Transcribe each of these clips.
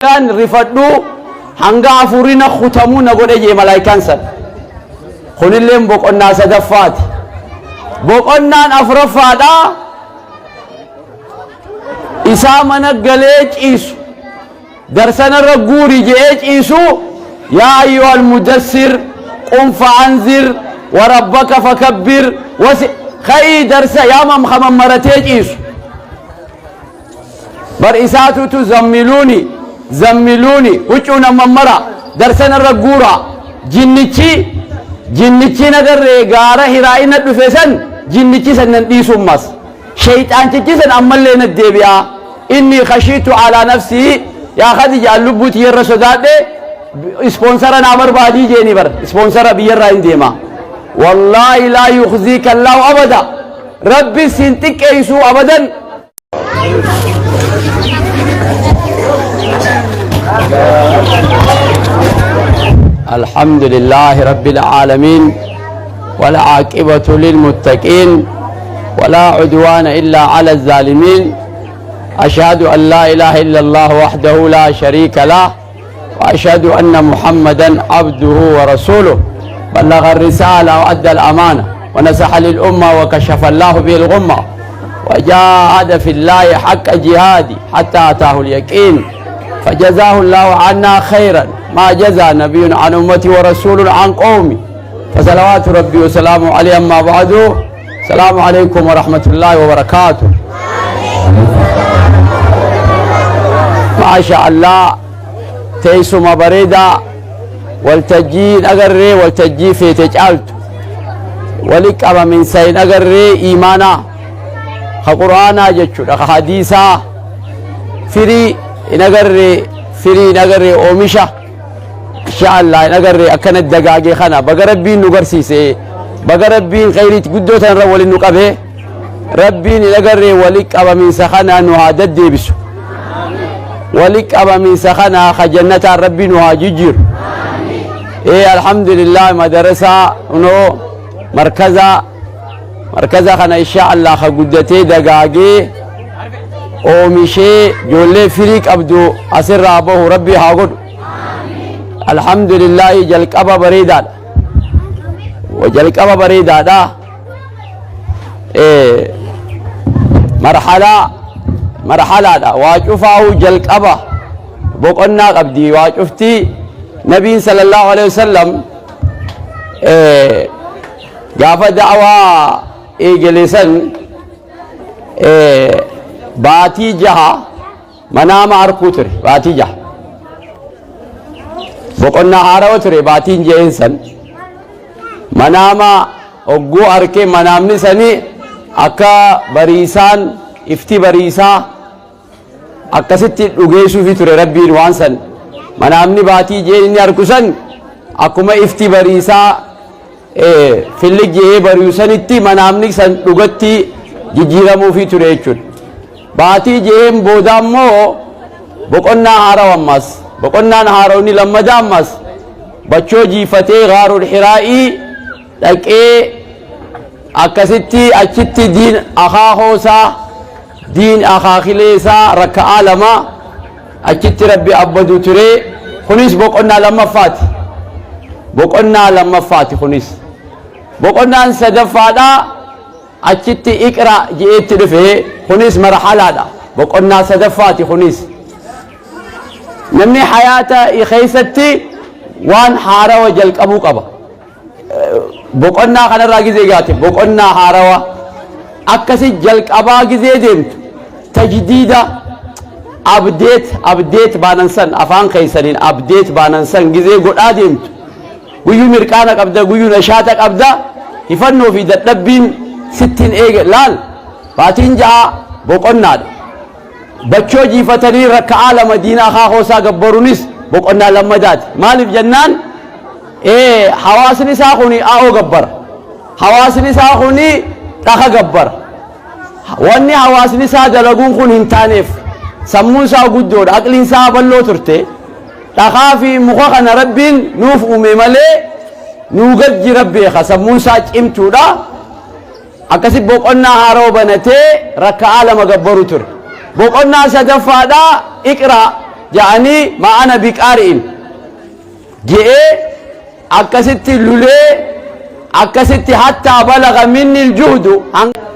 Hangaan rifadhuu hanga hafuurri na kutamuu na godhe jee malaayikaan san. Kunilleen boqonnaa sadaffaati. Boqonnaan afuraffaadha. Isaa mana galee ciisu. Darsanarra guuri je'ee ciisu. Yaa ayyuhal mudassir qum fa'anzir warabbaka fakabbir wasi ka'ii darsa yaa mammaratee ciisu. Bar isaatutu zammiluuni zammiluuni huccuu na mammara darsa narra guura jinnichi jinnichi nagarree gaara hiraa'i na dhufe san jinnichi san nan dhiisu ammas sheyxaantichi san ammallee na deebi'a inni khashiitu alaa nafsii yaa khadija an lubbuu tiyyarra sodaadhe ispoonsara naa barbaadii jeeni bar ispoonsara biyyarraa hin deema wallaahi laa yukhziika allaahu abada rabbi sin xiqqeessuu abadan. الحمد لله رب العالمين والعاقبة للمتقين ولا عدوان إلا على الظالمين أشهد أن لا إله إلا الله وحده لا شريك له وأشهد أن محمدا عبده ورسوله بلغ الرسالة وأدى الأمانة ونصح للأمة وكشف الله به الغمة وجاهد في الله حق جهادي حتى أتاه اليقين فجزاه الله عنا خيرا ما جزى نبي عن أمتي ورسول عن قومي فصلوات ربي وسلامه عليه. أما بعد، السلام عليكم ورحمة الله وبركاته. ما شاء الله teessuma bareedaa waltajjii agarree waltajjii feete caaltu wali qabaminsa hin agarree iimaanaa ka qur'aanaa jechuudha ka hadiisaa firii hin agarree firii hin agarree oomisha insha Allah hin agarree akkana dagaagee kana baga rabbiin nu garsiise baga rabbiin khayriitti guddoo tanarra waliin nu qabee rabbiin hin agarree wali qabaminsa kana nu haa deddeebisu wali qabaminsa kana ka jannataan rabbi nu haa jijjiiru. Ee alhamdulillah madarasaa unoo markaza markaza kana insha Allah ka guddatee dagaagee oomishee ijoollee firii qabdu asirraa bahu rabbi haa godhu. Alhamdulillah jalqaba bareedaadha jalqaba bareedaadha. Marhalaa marhalaadha waa cufaa'uu jalqaba boqonnaa qabdi waa cuftii. Nabiin sallallahu alaihi wasallam gaafa da'waa eegale san baatii 6 manaama arkuu ture. Baatii 6 boqonnaa haarawa ture. Baatiin je'een san manaama hogguu arkee manaamni sanii akka bariisaan ifti bariisaa akkasitti dhugeessuufi ture rabbiin waan san. Manaamni baatii jeen inni arku san akkuma ifti bariisaa fillig je'ee bari'u sanitti manaamni san dhugatti jijjiiramuufi ture jechuudha. Baatii je'een booda ammoo boqonnaa haarawa ammas boqonnaan haarawni lammadaa ammas bachoo jiifatee gaarul hiraa'ii dhaqee akkasitti achitti diin akaakoosaa diin akaakilee isaa rakka'aa 2 achitti rabbi abbadu ture. Kunis boqonnaa lammaffaati boqonnaa lammaffaati. Kunis boqonnaan sadaffaadha. Achitti iqra je'eetti dhufe. Kunis marhalaadha boqonnaa sadaffaati. Kunis namni hayaata keessatti waan haarawa jalqabuu qaba. Boqonnaa kanarraa gizee gaate boqonnaa haarawa akkasi jalqabaa gizee deemtu tajdiida update update baanan san afaan keessaniin update baanan san gizee godhaa deemtu guyyuu mirqaana qabda guyyuu nashaata qabda hifannoo fi dadhabbiin sittiin eege laal. Baatiin 6 boqonnaadha. Bachoo jiifatanii rakka'aa 2 diina akaakoosaa gabbaruunis boqonnaa lammadaati. Maaliif jennaan hawaasni isaa kun a'oo gabbara hawaasni isaa kun dhaka gabbara. Wanni hawaasni isaa dalaguun kun hin taaneef sammuun isaa guddoodha aqliin isaa bal'oo turte. Dhakaa fi muka kana rabbiin nuuf uume malee nuu gad jira beeka sammuun isaa cimtuudha. Akkasi boqonnaa haaroo banatee rakka'aa 2 gabbaru ture. Boqonnaa sadaffaadha iqraa. Ja'anii maa ana biqaari'in je'ee akkasitti lulee akkasitti hattaa balaga minni aljuhdu.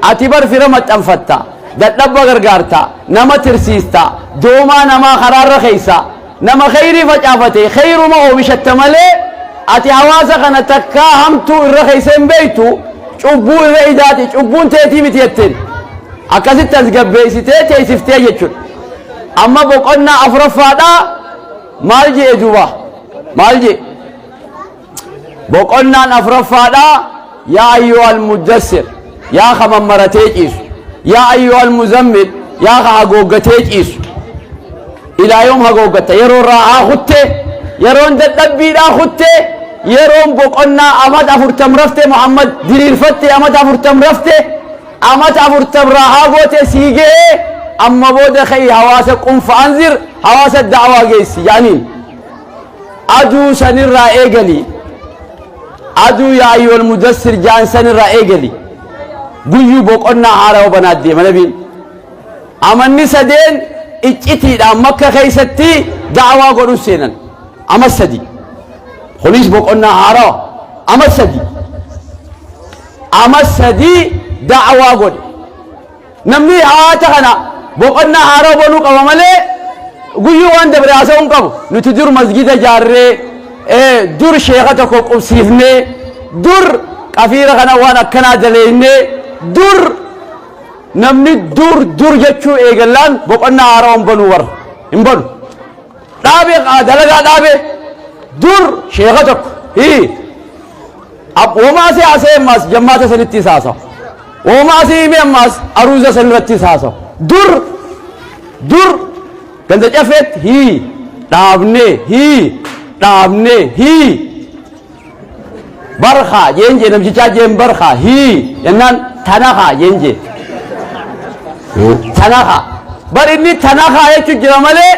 Ati bar fira maxxanfatta, dadhabba gargaarta, nama tirsiista, doomaa namaa karaarra keeysa, nama kheyrii facaafate kheyruma oomishatta malee ati hawaasa kana takkaa hamtuu irra keeysa hin beeytu, cubbuu irra idaati, cubbuun teetii miti jetteen akkasitti tasgabbeessitee teeysiftee jechuudha. Amma boqonnaa afuraffaadha. Maal je'e duuba? Maal je'e boqonnaan afuraffaadha? Yaa ayyuhal muddassir, yaa ka mammaratee ciisu, yaa ayyuhal muzammil, yaa ka hagooggatee ciisu, ilaa yoom hagooggatta? Yeroo raahaa kutte, yeroon dadhabbiidhaa kutte, yeroon boqonnaa amat 40 rafte. Muhammad diriirfatte, amat 40 rafte, amat 40 raahaa goote, sii ga'ee. Amma booda ka'i, hawaasa qum fa'anzir, hawaasa da'waa geessi jedhaniin. Aduu sanirraa eegali, aduu yaa ayyuhal mudassir jaan sanirraa eegali, guyyuu boqonnaa haarawa banaat deema nabiin. Amanni sadeen iccitiidhaan Makka keessatti da'waa godhuu seenan ama 3. Kunis boqonnaa haarawa. Ama 3, ama 3 da'waa godhe. Namni hawaasa kana boqonnaa haarawa banuu qaba malee guyyuu waan dabre haasa'uu hin qabu. Nuti dur masgida jaarree, dur sheeka tokko qubsiifnee, dur qafiira kana waan akkanaa daleeynee, dur. Namni dur dur jechuu eegallaan boqonnaa haarawa hin banuu, warra hin banu. Dhaabe, dalagaa dhaabe. Dur sheeka tokko hii womaa si haasa'e, ammaas jammaata sanitti isa haasawa. Womaa si hime, ammaas aruuza sanirratti isa haasawa. Dur dur ganda cafeetti hii dhaabnee, hii dhaabnee, hii barkaa jeen jee, namtichaa jeen barkaa hii jennaan tanakaa jeen jee tanakaa. Bar inni tanakaa jechuu jira malee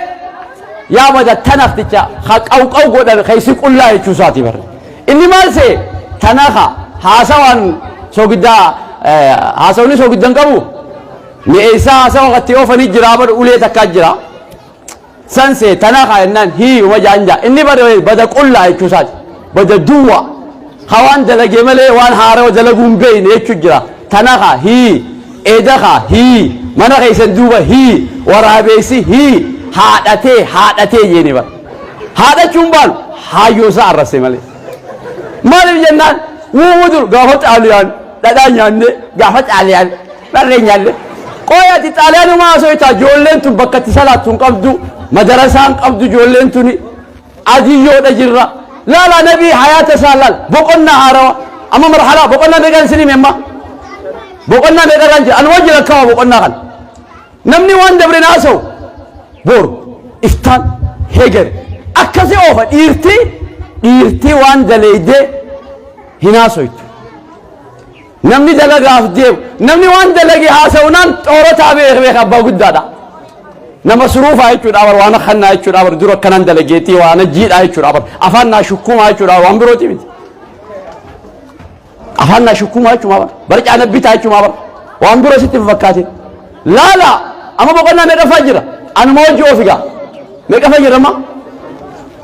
yaa bada tanakticha ha qawqaw godhan keeysi qullaa jechuu isaati. Bar inni maal see tanaka haasawaan soogiddaa, haasawni soogiddan qabu mi'eessaa haasawa katti oofanii jira. Bar ulee takkaa jira san see tanaka jennaan hii uma jaan jaa. Inni bar bada qullaa jechuu isaati, bada duwwa ha waan dalagee malee waan haarawa dalaguu hin beeyne jechuu jira. Tanaka hii edaka hii mana keessan duuba hii waraabeessi hii haadhatee haadhatee jeeni. Bar haadhachuun baalu haayyoo isaa arrabse malee. Maaliif jennaan, wuuwu dur gaafa Xaaliyaan dhadhaa nyaanne, gaafa Xaaliyaan dharree nyaanne. Qoy, ati Xaaliyaanuma haasoo. Ijoolleen tun bakka itti salaattu hin qabdu, madarasaan qabdu, ijoolleen tuni adiyyoodha jirra. Laala, nabii hayaata isaa laal. Boqonnaa haarawa. Amma marhalaa boqonnaa meeqaan isin hime? Amma boqonnaa meeqarraan jira? Anuma jira akkama boqonnaa kana. Namni waan dabre haasa'u boru iftaan heger akkasi oofa. Dhiirti dhiirtii waan daleeydee hin haasoytu. Namni dalagaaf deemu, namni waan dalage haasa'unaan xoorataa beek beek abbaa guddaadha. Nama suruufaa jechuudha bar, waan akkannaa jechuudha bar, dura akkanaan dalageetii waan jiidhaa jechuudha bar, afaan naa shukkumaa jechuudha, waan birooti miti. Afaan naa shukkumaa jechuudha bar, barcaa nabbitaa jechuudha bar, waan biroo sitti hin fakkaatin. Laala, amma boqonnaa meeqaffaa jira? Anuma hojii ofigaa meeqaffaa jira amma?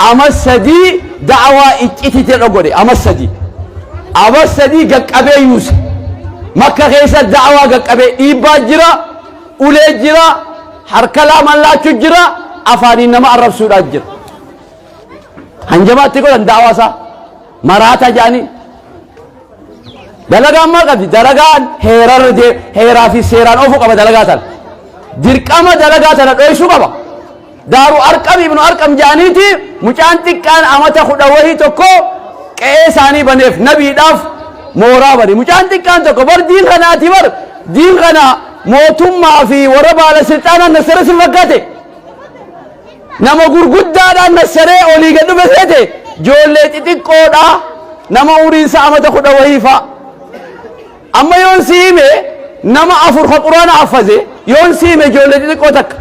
Ama 3 da'awaa iccitiitti godhe. Ama 3, ama 3 gaqqabee yuuse. Makka keessa da'awaa gaqqabee. Dhiibbaa jira, ulee jira, harka lamaan laachuu jira, afaaniin nama arrabsuudhaan jira. Hanjamaatti godhan da'awaa isaa maraata jedhanii. Dalagaan maal qabdi? Dalagaan heerarra heeraa fi seeraan oofuu qaba. Dalagaa tana dirqama, dalagaa tana dhoysuu qaba. Daaru Arqam, Ibnu Arqam jedhaniiti, mucaan xiqqaan amata 10 wahii tokko qe'ee isaanii baneef, nabiidhaaf mooraa bane mucaan xiqqaan tokko. Bar diin kanaati, bar diin kana mootummaa fi warra baala silxaanaan nassare sin fakkaate, nama gurguddaadhaan nassaree olii gad dhufe seete. Ijoollee xixiqqoodha, nama umriinsa amata 10 wahii fa'a. Amma yoon si hime, nama afur ka Quraana haffaze yoon si hime, ijoollee xixiqqoo takka.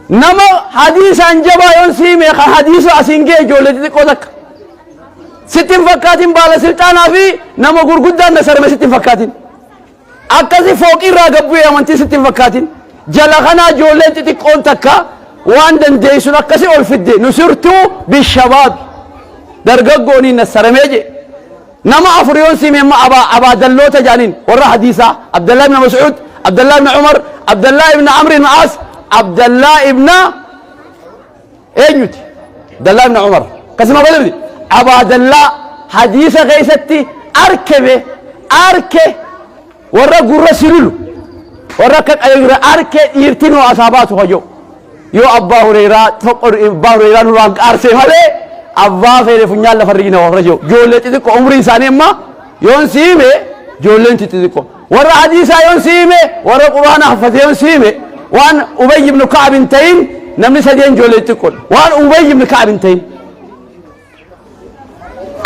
Nama hadiisaan jabaa yoon si hime, kan hadiisa asiin ga'e, ijoollee xixiqqoo takka. Sitti hin fakkaatin baala silxaanaa fi nama gurguddaan nasarame, sitti hin fakkaatin. Akkasi fooqii irraa gad bu'ee amantii sitti hin fakkaatin. Jala kanaa ijoolleen xixiqqoon takka Waan dandeessuun akkasi ol fidde. Nusirtu bishabaab, dargaggooniin nassaramee je. Nama afur yoon siime amma abaadalloota jaaniin warra hadiisaa: Abdallah ibn Mas'uud, Abdallah ibn Umar, Abdallah ibn Amr ibn As, Abdallah ibn eenyuti? Abdallah ibn Umar. Akkasuma godhamti abaadallaa hadiisa keessatti arkeme arke, warra gurra silulu, warra akka qayyura arke. Dhiirti nu asaa baatu hajo yoo Abbaa Hureeraa tokko, Abbaa Hureeraa nurraan qaarsee malee abbaa fedhe funyaan lafa rigina. Warra jiru ijoollee xixiqqoo umriin isaanii amma yoon siime, ijoolleen xixiqqoo warra hadiisaa yoon siime, warra Quraana haffate yoon siime, waan Ubay ibn Ka'ab hin ta'in namni sadeen ijoollee xixiqqoodha. Waan Ubay ibn Ka'ab hin ta'in.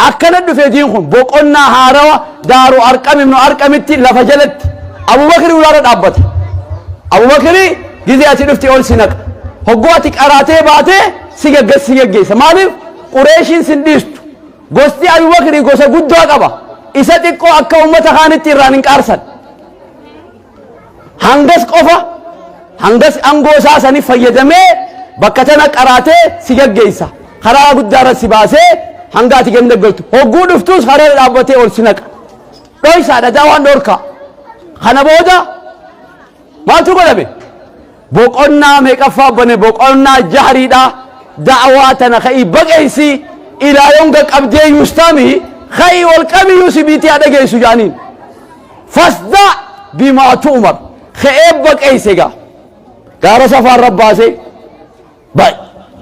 Akkana dhufee diin kun boqonnaa haarawa. Daaru Arqam ibnu Arqamitti lafa jalatti Abubakri ulaarra dhaabbata. Abubakri gizee ati dhufti ol si naqa. Hogguu ati qaraatee baatee si gaggeessa, si gaggeessa. Maaliif? Qureeshiin sin dhiistu. Gosti Abubakri gosa guddaa qaba. Isa xiqqoo akka ummata kaanitti irraan hin qaarsan. Hangas qofa, hangas angoo isaa sanii fayyadamee bakka tana qaraatee si gaggeessa. Karaa guddaarra si baasee hanga ati ganda galtu. Hogguu dhuftus karaa dhaabbatee ol si naqa. Dhoysaadha, daawaan dhorkaa. Kana booda maaltu godhame? Boqonnaa meeqaffaa bane? Boqonnaa jahriidha. Da'waa tana ka'ii baqeessi. Ilaa yoon qaqqabdee yuustaami ka'ii ol qabiyyuu si biitii haa dhageessu jaaniin. Fasda bimaa tu'mar, ka'ee baqeesse. Gaa gaara Safaarra baasee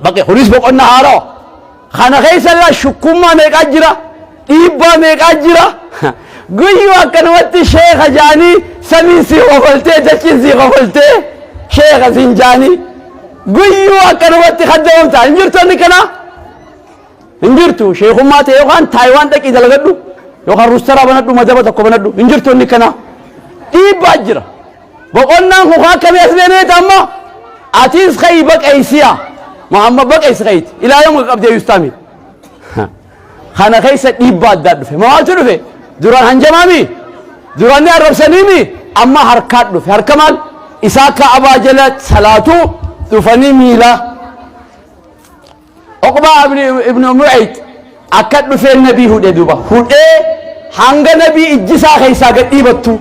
baqe. Kunis boqonnaa haarawa. Kana keessa laa shukkummaa meeqaa jira, dhiibbaa meeqaa jira. Guyyuu akkanumatti sheeka jaanii samiin sii kofaltee, dachiin sii kofaltee, sheeka siin jaanii guyyuu akkanumatti kaddamamta. Hin jirtu inni kana, hin jirtu. Sheekummaa ta'e yookaan Taayiwaan dhaqii dalagadhu yookaan ruustaraa banadhu, madaba tokko banadhu. Hin jirtu inni kana. Dhiibbaa jira. Boqonnaan kun akkamii as deemeet amma atis ka'ii baqeessiya. Muhammad, baqeessi ka'iiti ilaa yoom qabdee yustaami. Kana keessa dhiibbaa addaa dhufe. Maaltu dhufe? Duraan hanjamaami, duraan ni arrabsaniimi, amma harkaa dhufe. Harka maal? Isaa Ka'abaa jala salaatu dhufanii miila Uqbaa ibn Mu'ayt akka dhufee nabii hudhe. Duba hudhee hanga nabii ijjisaa keessaa gad dhiibattu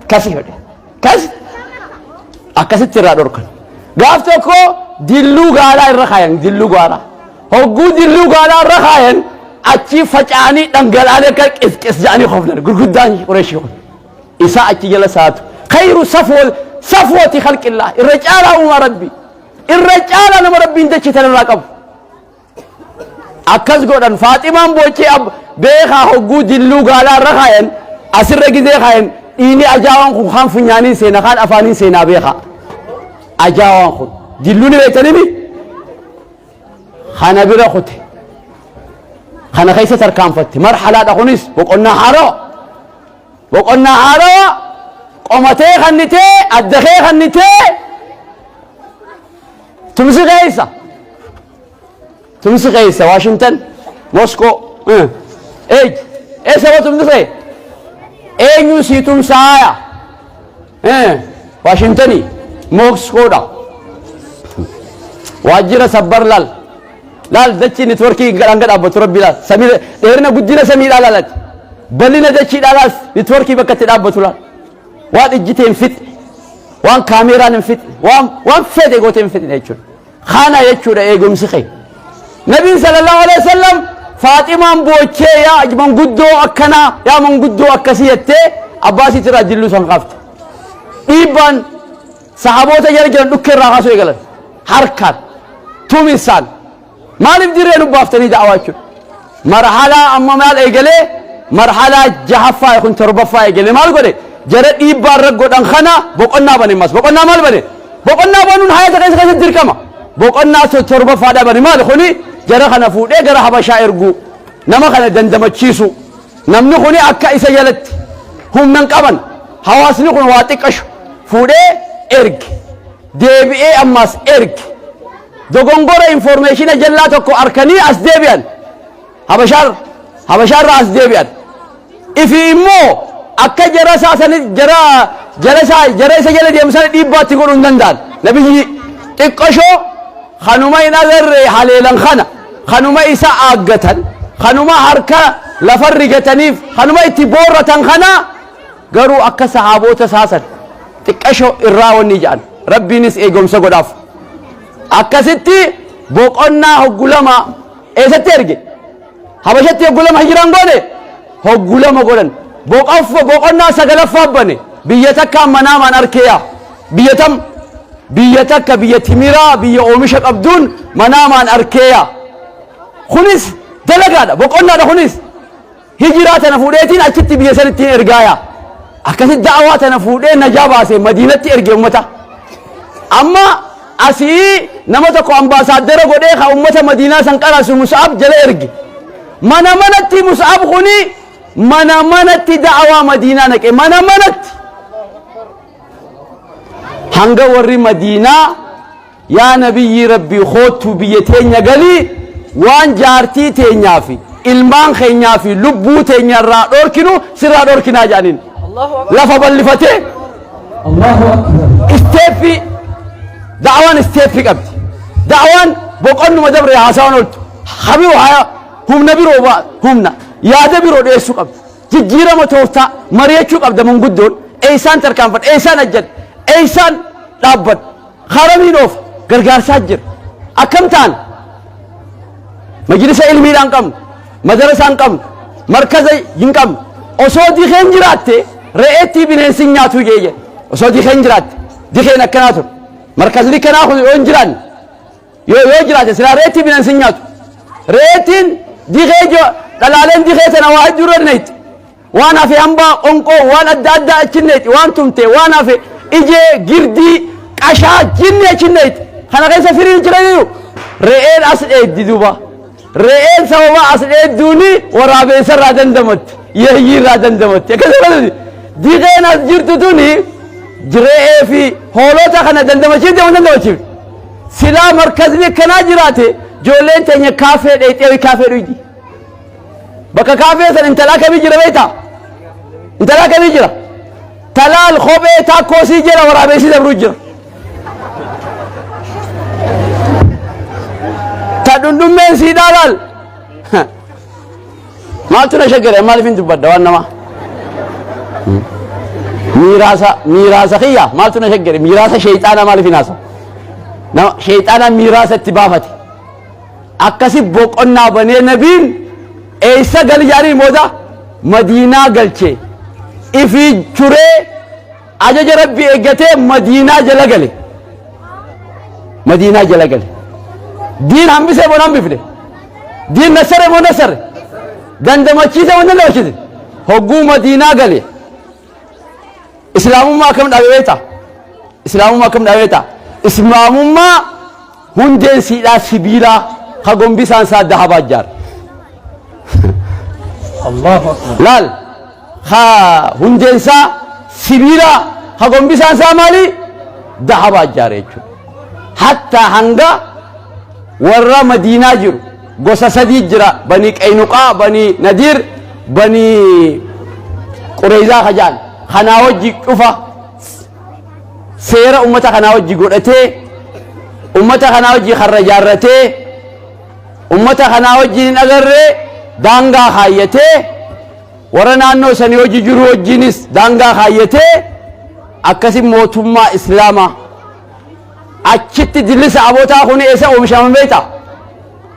kasi hudhe. Kas akkasitti irraa dhorkan. Gaaf tokko dilluu gaalaa irra kaayan. Dilluu gaalaa, hogguu dilluu gaalaa irra kaayan, achi faca'anii dhangala'anii akka qisqis jedhanii koflan gurguddaan Qureeshii kun. Isaa achi jala saatu khayru safwati khalqillah, irra caalaa uumaa Rabbi, irra caalaa nama Rabbiin dachee tanarraa qabu akkas godhan. Faaximaan boochee beekaa. Hogguu dilluu gaalaa irra kaayan, asirra gizee kaayan, dhiini ajaawaan kun kaan funyaaniin seena, kaan afaaniin seenaa. Beekaa, ajaawaan kun dilluu ni beektanimi. Kana bira kute, kana keessa tarkaanfatte. Marhalaadha kunis, boqonnaa haarawa, boqonnaa haarawa. Qomatee kannitee, adda kee kannitee, tumsi keessa, tumsi keessa Washington, Moscow, eej eessa boo tumsi kee eenyu sii tumsaaya? Washingtoni, Moscoodha. Waajjira sabbar laal, laal dachii networkii hanga dhaabbatu Rabbi laal. Samii dheerina, guddina samiidhaa laalati, bal'ina dachiidhaa laal, networkii bakka itti dhaabbatu laal. Waan ijjitee hin fixne, waan kaameeraan hin fixne, waan fedhe gootee hin fixne jechuudha. Kana jechuudha eegumsi kee. Nabiin sallallahu alaihi wasallam Faaximaan boochee, "Yaa manguddoo akkanaa, yaa manguddoo akkasii," jettee abbaa isiitirraa dilluu san kaafte. Dhiibbaan sahaboota jala jiran dhukkee irraa kaasuu eegalan, harkaan tuminsaan. Maaliif dirree nu baaftanii da'awaa jechuudha. Marhalaa amma maal eegalee? Marhalaa jahaffaa kun torbaffaa eegalee. Maal godhe? Jara dhiibbaa irra godhan kana boqonnaa bane. Mas boqonnaa maal bane? Boqonnaa banuun hayata keessa keessatti dirqama. Boqonnaa torbaffaadha bane. Maal kuni? Jara kana fuudhee gara Habashaa erguu, nama kana dandamachiisu. Namni kuni akka isa jalatti humnan qaban, hawaasni kun waa xiqqashu. Fuudhee erge, deebi'ee ammaas erge. Dogongora information jallaa tokko arkanii as deebi'an. Habashaarraa as deebi'an. Ifi immoo akka jara isaa sani, jara isaa, jara isa jala deemu sana dhiibbaatti godhuu hin danda'an. Nabiyyi xiqqashoo Kanuma hin agarre haleelan kana. Kanuma isa aaggatan. Kanuma harka lafa rigataniif kanuma itti boorratan kana garuu akka sahaabota saasan xiqqasho irraa wanni jedhan rabbiinis eegumsa godhaaf. Akkasitti boqonnaa hoggu lama eessatti erge? Habashatti hoggu lama hijiraan goone hoggu lama godhan. Boqonnaa sagalaffaa bane biyya takkaan manaamaan arkeeyaa. Biyya tam? Biyya takka biyya timiraa biyya oomisha qabduun manaamaan arkeeyaa. Kunis dalagaadha boqonnaadha kunis. Hijiraa tana fuudheetiin achitti biyya sanittiin ergaaya. Akkasitti da'awaa tana fuudhee najaa baasee Madiinatti erge ummata. Amma asii nama tokko ambaasaaddara godhee ka ummata Madiinaa san qaraasu Mus'ab jala erge. Mana manatti Mus'ab kuni mana manatti da'awaa Madiinaa naqe. Mana manatti. Hanga warri Madiinaa Yaa Nabiyyii Rabbii koottu biyya teenya gali waan jaartii teenyaa fi ilmaan keenyaa fi lubbuu teenya irraa dhoorkinu sirraa dhoorkinaa jedhaniin. Lafa bal'ifatee Allahu Akbar. Isteeppii da'awaan isteeppii qabdi. Da'awaan boqonnuma dabre haasawaan ooltu. Habiroo haa humna biroo humna yaada biroo dhiyeessuu qabdi. Jijjiirama tooftaa mari'achuu qabda manguddoon eessaan tarkaanfadha eessaan ajjadha eessaan dhaabbadha. Haramiin oofa gargaarsaa jira. Akkam ta'an majlisa ilmiidhaan qabnu, madarasaan qabnu, markaza hin qabnu. Osoo dikeen jiraatte re'eettii bineensi hin nyaatu jee jedhe. Osoo dikeen jiraatte dikeen akkanaa ture. Markazni kanaa kun yoo hin jiraanne yoo jiraate silaa re'eettii bineensi hin nyaatu. Re'eettiin dikee dhalaaleen dikee tana waa hedduu irra nayxi. Waan hafe hambaa qonqoo waan adda addaa achi neexi waan tumte waan hafe ijee girdii qashaa jinni achi neexi kana keessa firiin jiraniiru re'een as dheeddi duuba re'een sababa as dheedduuni waraabeessa irraa dandamatti yeeyyii irraa dandamatti akkasumas diqeen as jirtu tuni re'ee fi hoolota kana dandamachiifte moo dandamachiifte silaa markazni akkanaa jiraate ijoolleen teenya kaafee dheexee kaafee dhuydi. Bakka kaafee san intala akkamii jira beektaa? Intala akkamii jira? Talaal kophee taakkoo sii jala waraabessi dabruu jira. Ta dhundhummeen sii dhaalaal. Maaltu na shaggare maaliif hin dubbadha waan namaa? Miiraasa miiraasa kiyya maaltu na shaggare miiraasa sheexaana maaliif hin haasa? Nama sheexaana miiraasa itti baafate. Akkasi boqonnaa banee nabiin eessa gali jedhanii mooda Madiinaa galche. Ifii turee ajaja Rabbii eeggatee Madiinaa jala gale. Madiinaa jala gale. Diin hambisee moo hambifne? Diin nassare moo nassare? Dandamachiise moo dandamachiise? Hogguu Madiinaa gale. Islaamummaa akkam dhaabe beektaa? Islaamummaa akkam dhaabe beektaa? Islaamummaa hundeen siidhaa sibiilaa ka gombisaan isaa dahabaa ijaare. Allahu Akbar. Laal ka hundeen isaa sibiilaa ka gombisaan isaa maali? Dahabaa ijaare jechuudha. Hatta hanga warra Madiinaa jiru gosa sadii jira banii Qaynuqaa, banii Nadiir, banii Qureyzaa ka ja'an kanaa wajji cufa seera ummata kanaa wajji godhatee ummata kanaa wajji karra jaarratee ummata kanaa wajji hin agarree daangaa kaayyatee warra naannoo sanii wajji jiru wajjiinis daangaa kaayyatee akkasi mootummaa islaamaa Achitti dilli sahaabootaa kun eessa oomishaman beekta?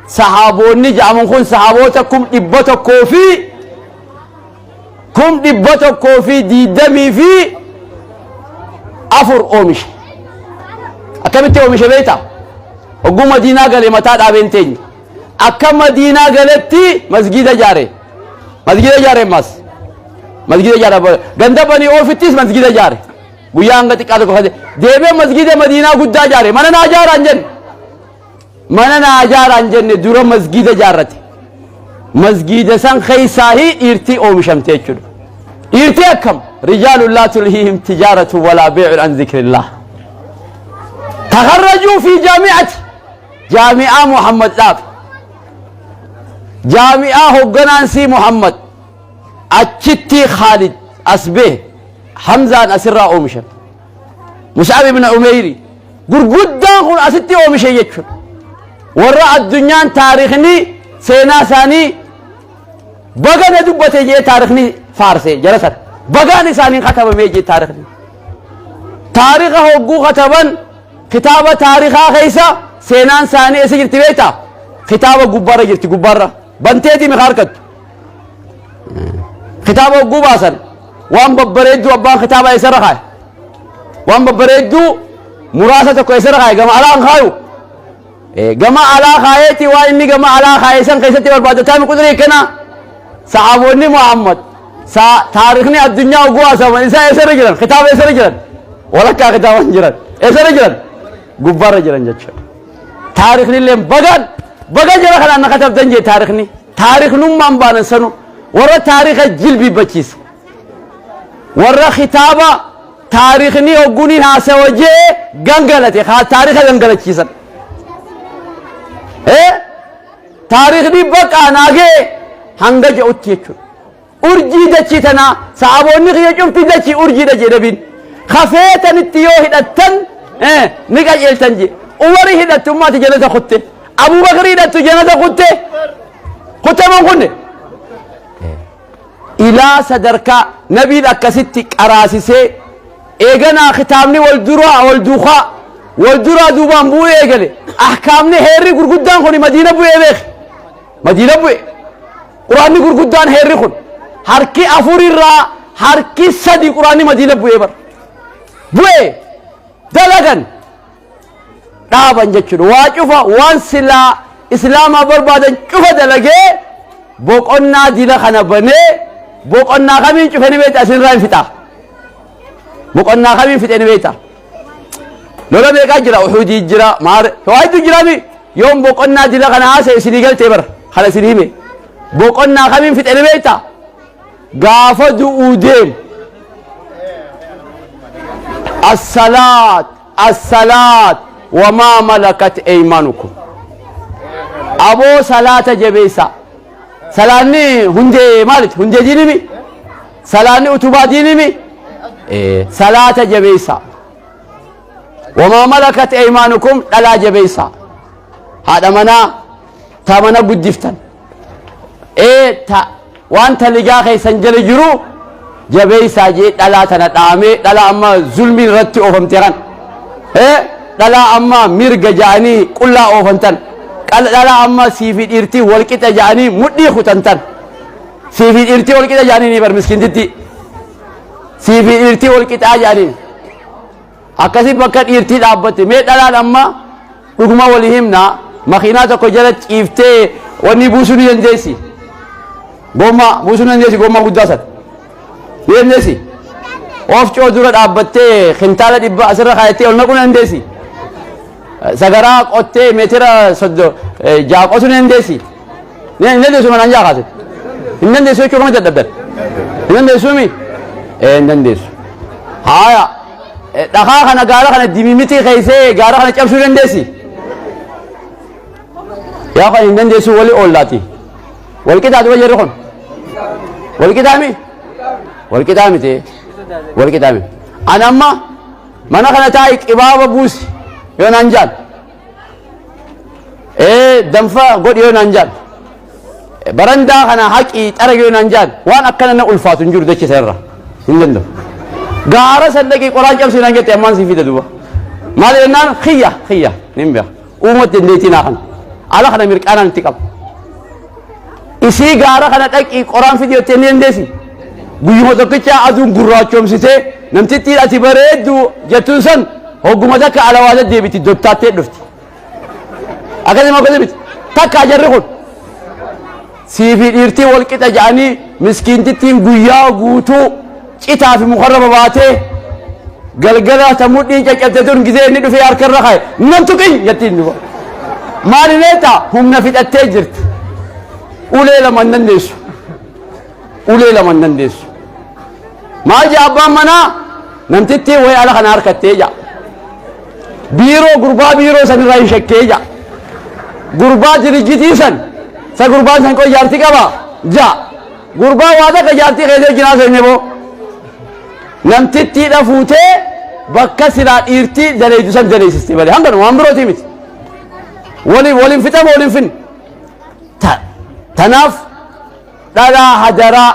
Sahaaboonni jedhaman kun sahaaboota 100,000 fi 124,000 oomishe. Akkamitti oomishe beekta? Hogguu Madiinaa gale mataa dhaabeen teenye. Akka Madiinaa galetti masgiida ijaare. Masgiida ijaare ammas. Masgiida ijaare. Ganda Banii Oofittis masgiida ijaare. Guyyaa hanga xiqqaa tokko kaje deebi'ee masgiida Madiinaa guddaa ijaare. Mana naa ijaaraa hin jenne. Mana naa ijaaraa hin jenne dura masgiida ijaarrate. Masgiida san keessaahi dhiirtii oomishamte jechuudha. Dhiirtii akkam? Rijaalun laa tulhiihim tijaaratu walaa bee'un an zikrillah. Takarrajuu fi jaami'ati. Jaami'aa Muhammad dhaabe. Jaami'aa hogganaan sii Muhammad. Achitti Khaalid as bahe. Hamzaan asirraa oomishame. Mus'ab ibn Umeyri gurguddaan kun asitti oomishe jechuudha. Warra addunyaan taarikhni seenaa isaanii baga na dubbate jee taarikhni faarse jara sana. Bagaan isaaniin katabamee jee taarikhni. Taarikha hogguu kataban kitaaba taarikhaa keessa seenaan isaanii eessa jirti beektaa? Kitaaba gubbaarra jirti gubbaarra. Banteetii mikaa harkattu. Kitaaba hogguu baasan waan babbareedduu abbaan kitaaba eessarra kaaye? Waan babbareedduu muraasa tokko eessarra kaaye? Gama alaan kaayu. Gama alaa kaayeeti waan inni gama alaa kaaye san keessatti barbaadataa mi qudrii kana sahaabonni Muhammad taarikhni addunyaa hogguu haasawaman isaa eessarra jiran? Kitaaba eessarra jiran? Walakkaa kitaaban jiran. Eessarra jiran? Gubbaarra jiran jechuudha. Taarikhni illee bagaan baga jara kanaan na katabdan jee taarikhni. Taarikhnummaan baanan sanu warra taarikha jilbiibbachiise. Warra kitaaba taarikhni hogguniin haasawa jee gangalate taarikha gangalachiisan. Taarikhni baqaa naagee hanga je'utti jechuudha. Urjii dachii tanaa sahaboonni kiyya cufti dachii urjiidha jee nabiin. Kafeetanitti yoo hidhattan ni qajeeltan jee. Umari hidhattu ummaati jannata kutte. Abubakri hidhattu jannata kutte. Kutte moo hin kunne? Ilaa sadarkaa nabiin akkasitti qaraasisee eeganaa kitaabni wal duraa wal duukaa wal duraa duubaan bu'uu eegale. Ahkaamni heerri gurguddaan kun Madiina bu'ee beeki. Madiina bu'e. Quraanni gurguddaan heerri kun harki 4 irraa harki 3 quraanni Madiina bu'ee bar. Bu'e dalagan dhaaban jechuudha. Waa cufa waan silaa islaamaa barbaadan cufa dalagee boqonnaa dila kana banee boqonnaa kamiin cufe ni beekta asinirraa hin fixa. Boqonnaa kamiin fixe ni beekta. Lola meeqaa jira? Uxudii jira, maar waa hedduu jiraami. Yoom boqonnaa dila kana haasa'e isinii galtee bara kana isin hime. Boqonnaa kamiin fixe ni beekta? Gaafa du'uu deemu. As-salaat, as-salaat, wamaa malakat eymanukum. Aboo salaata jabeessaa. Salaanni hundee maaliti? Hundee diinimi? Salaanni utubaa diinimi? Salaata jabeessaa. Wamaa malakat eymaanukum dhalaa jabeessaa. Haadha manaa ta mana guddiftan. Ta waan taligaa keessan jala jiru jabeessaa jee dhalaa tana dhaamee dhalaa amma zulmiin irratti oofamte kan. Dhalaa amma mirga ja'anii qullaa oofantan. Dhalaa amma siifi dhiirtii walqixa ja'anii mudhii kutantan. Siifi dhiirtii walqixa ja'anii ni bar miskintitti. Siifi dhiirtii walqixaa ja'anii. Akkasi bakka dhiirtii dhaabbatte mee dhalaan amma dhuguma walii himna makiinaa tokko jala ciiftee wanni buusuu ni dandeessi. Gommaa buusuu ni dandeessi gommaa guddaa sana. Ni dandeessi. Oofcoo dura dhaabbattee kintaala 100 asirra kaayattee ol naquu ni dandeessi. Sagaraa qottee meetira 6 qotuu ni dandeessi. Hin dandeessu manaan jaa kaase. Hin dandeessu jechuun kama dadhabdan. Hin dandeessu mi? Hin dandeessu. Haaya dhakaa kana gaara kana dimimitii keessee gaara kana cabsuu dandeessi. Yaa kan hin dandeessu wali oollaati. Wal qixaa duba jarri kun. Wal qixaa mi? Wal qixaa miti. Wal qixaa mi? Ani amma mana kana taa'i qibaaba buusi yoo naan jaan. Danfa godhi yoo naan jaan. Barandaa kana haqii xaragi yoo naan jaan waan akkana na ulfaatu hin jiru dachee sanarra. Hin danda'u. Gaara san dhaqii qoraan cabsi naan jette ammaan sii fida duuba. Maal jennaan kiyya kiyya nin beeka. Uumatti dandeettii naa kana. Ala kana mirqaanaan itti qaba. Isii gaara kana dhaqii qoraan fidi jettee ni dandeessi. Guyyuma tokkicha aduun gurraachoomsitee namtittiin ati bareeddu jettuun san hogguma takka alawaata deebiti dottaattee dhufti. Akkasuma akkasii miti. Takka jarri kun siifi dhiirtii wal qixa jedhanii miskiintittiin guyyaa guutuu citaa fi mukarra babaatee galgala ta mudhiin caccabte tun gizee inni dhufee harkarra kaa'e nan tuqin jettiin duba. Maali beektaa humna fixattee jirti. Ulee lama hin dandeessu. Ulee lama hin dandeessu. Maal jaa abbaan manaa namtittiin wayii ala kana harkattee jaa. Biiroo gurbaa biiroo san irraa hin shakkee jaa. Gurbaa dirijjitii san sa gurbaan san qoy jaartii qaba jaa. Gurbaa waa takka jaartii keessa wajjin haasofne boo. Namtittiidha fuutee bakka silaa dhiirtii daleeydu san daleeysiste malee hangana waan birootii miti. Waliin waliin fixama waliin finne. Tanaaf dhalaa hadaraa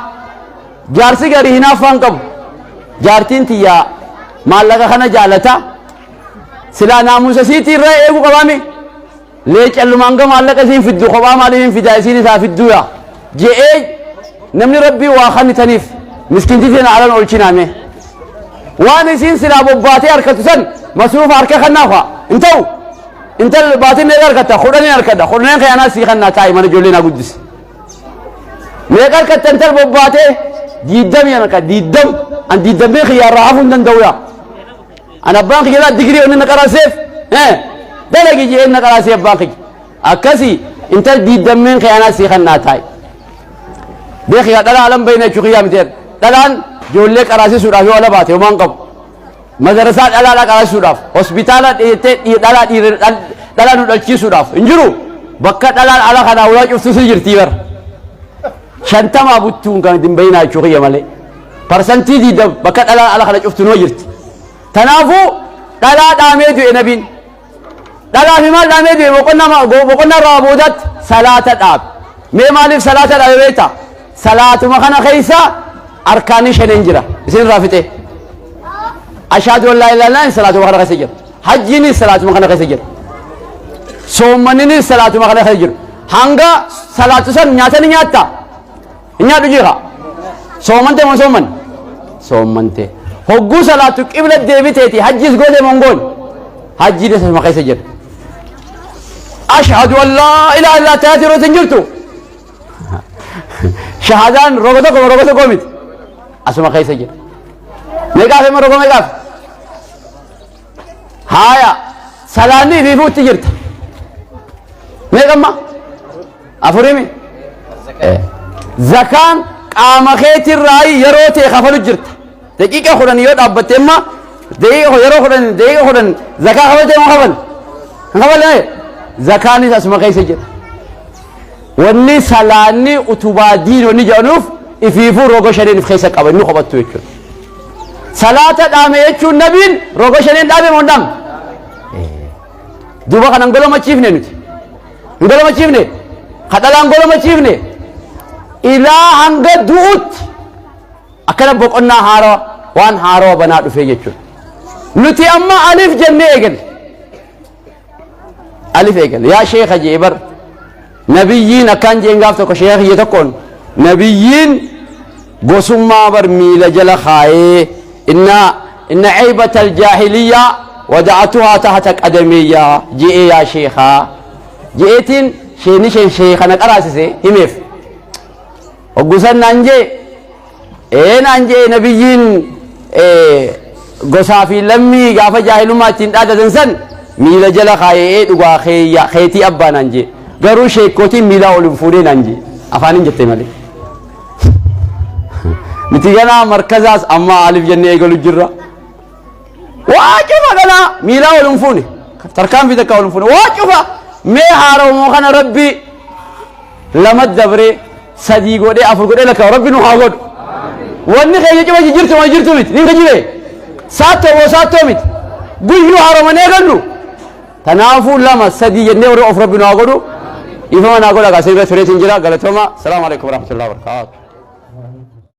jaarsi garii hinaaffaan qabu. Jaartiin tiyyaa maallaqa kana jaalata. Silaa naamusa siitii irraa eeguu qabaami. Leecallumaan ga maallaqa isiin fiddu kophaa maaliif hin fidaa isiin isaa fidduu yaa. Je'ee namni rabbii waa kannitaniif miskiintitii tana alan olchinaame. Waan isiin silaa bobbaatee harkatu san masruufa harka kannaa faa hin ta'u. Intal baatiin meeqa harkatta? Kudhaniin harkadha. Kudhaneen kee anaa sii kannaa taa'i mana ijoollee naa guddisi. Meeqa harkatta intal bobbaatee? Diiddamii harka diiddam. An diiddammee kiyyaa irraa hafuu hin danda'u yaa. An abbaan kiyya laa digirii onni na qaraaseef dalagi je'een na qaraasee abbaan kiyya. Akkasi intal diiddammeen kee anaa sii kannaa taa'i. Beeki yaa dhalaa alan bayna jechuu kiyyaa miti. Dhalaan ijoollee qaraasisuudhaaf yoo ala baate homaan qabu. Madarasaa dhalaadhaa qaraasisuudhaaf, hospitaala dheettee dhalaa dhiira dhalaa nu dhalchiisuudhaaf hin jiru. Bakka dhalaan ala kanaa ulaa cuftu si jirtii bara. Shantamaa buttuun kan hin bayinaa jechuu kiyya malee. Parsantii diidam bakka dhalaan ala kana cuftu numa jirti. Tanaafuu dhalaa dhaamee du'e nabiin. Dhalaa fi maal dhaamee du'e boqonnaa irraa boodaatti salaata dhaabe. Mee maaliif salaata dhaabe beektaa? Salaatuma kana keessa arkaanni shaneen jira. Isin irraa fixee. Ashaadu an laa ilaaha illallah salaatuma kana keessa jira. Hajjiinis salaatuma kana keessa jira. Soomanninis salaatuma kana keessa jira. Hanga salaatu san nyaata ni nyaatta. Hin nyaadhu jeeqa. Soomante moo sooman? Soomante. Hogguu salaatu qibla deebiteeti hajjis goote moo hin goone? Hajjiin isuma keessa jira. Ashhadu an laa ilaaha illaa taate yeroo isin jirtu. Shahaadaan roga tokko roga tokko miti. Asuma keessa jira. Meeqaaf hima roga meeqaaf? Haaya salaanni ifiifuutti jirta. Meeqamma? Afurimi? Zakaan qaama keetirraa yeroo ta'e kafalu jirta. Daqiiqa 10 yoo dhaabbatte amma daqiiqa yeroo 10 daqiiqa 10 zakaa kafaltee moo kafal? Hin kafalle? Zakaanis asuma keessa jira. Wanni salaanni utubaa diin wanni jedhanuuf ifiifuu roga shaniin of keessa qaba inni kophattu jechuudha. Salaata dhaame jechuun nabiin roga shaniin dhaame moo hin dhaamne? Duuba kanan golomachiifne nuti. Hin golomachiifne. Ka dhalaan golomachiifne. Ilaa hanga du'utti akkana boqonnaa haarawa waan haarawa banaa dhufee jechuudha. Nuti amma alif jennee eegalle. Alif eegalle. Yaa sheeka jee bar nabiyyiin akkaan jeen gaaf tokko sheeka kiyya tokkoon nabiyyiin gosummaa bar miila jala kaayee inna inna ceybata aljaahiliyyaa wada'atuhaa tahta qadamiyyaa je'ee yaa sheekaa je'eetiin sheeni sheen sheeka na qaraasise himeef. Hoggusan naan jee ee naan jee nabiyyiin gosaa fi lammii gaafa jaahilummaa ittiin dhaadatan san miila jala kaayee ee dhugaa keeyya keetii abbaa naan jee garuu sheekkootiin miilaa ol hin fuunee naan jee afaanin jette malee. Nuti ganaa markazaas amma alif jennee eegalu jirra. Waa cufa ganaa miilaa ol hin fuune tarkaanfii takka ol hin fuune waa cufa mee haara'umoo kana rabbi lama dabree sadii godhee afur godhee lakkaa'u rabbi nu haa godhu. Wanni keenya cima jijjiirtu ma jirtu miti ni kijibee saattoo moo saattoo miti guyyuu haaromanii eegallu. Tanaafuu lama sadii jennee warra of rabbi nu haa godhu. Dhiifama naa godha kaasee irra tureetiin jira galatooma. Salaamu alaikum warahmatullahi wabarakatuh.